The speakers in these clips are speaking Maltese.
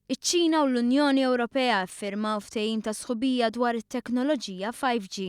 Iċ-Ċina u l-Unjoni Ewropea ffirmaw ftehim ta' sħubija dwar it-teknoloġija 5G,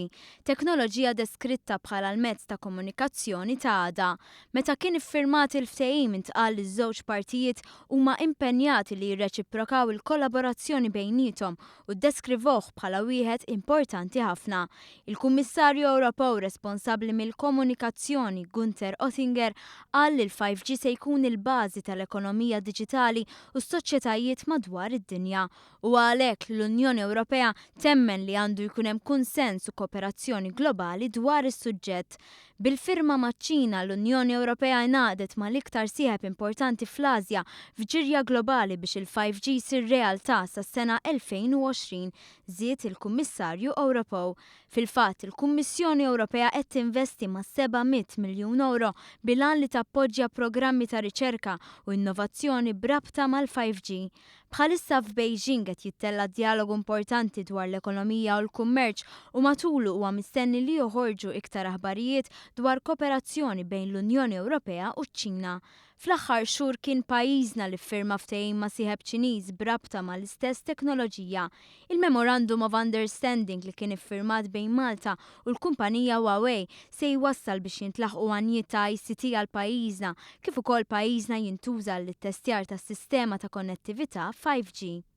teknoloġija deskritta bħala l-mezz ta' komunikazzjoni ta' għada. Meta kien iffirmat il-ftehim intqal li ż-żewġ partijiet huma impenjati li jirreċiprokaw il-kollaborazzjoni bejniethom u ddeskrivoh bħala wieħed importanti ħafna. Il-Kummissarju Ewropew responsabbli mill-Komunikazzjoni, Gunther Oettinger, qal li l-5G se jkun il-bażi tal-ekonomija diġitali u s-soċjetajiet madwar id-dinja u għalhekk l-Unjoni Ewropea temmen li għandu jkun hemm kunsens u kooperazzjoni globali dwar is-suġġett. Bil-firma maċ-Ċina, l-Unjoni Ewropea ingħaqdet mal-iktar sieħeb importanti fl-Asja f'ġirja globali biex il-5G jsir realtà sas-sena 2020, żied il-Kummissarju Ewropew. Fil-fatt, il-Kummissjoni Ewropea qed tinvesti mas-700 miljun ewro bil-għan li tappoġġja programmi ta' riċerka u innovazzjoni b'rabta mal-5G. Bħalissa f'Beijing qed jittella' djalogu importanti dwar l-ekonomija u l-kummerċ u matulu huwa mistenni li joħorġu iktar aħbarijiet dwar koperazzjoni bejn l-Unjoni Ewropea u ċ-Ċina. Fl-aħħar xhur kien pajjiżna li ffirma ftehim ma' sieħeb Ċiniż b'rabta mal-istess teknoloġija. Il-Memorandum of Understanding li kien iffirmat bejn Malta u l-kumpanija Huawei se jwassal biex jintlaħqu għanjiet ta' ICT għal pajjiżna kif ukoll pajjiżna jintuża għall-ittestjar tas-sistema ta' konnettività 5G.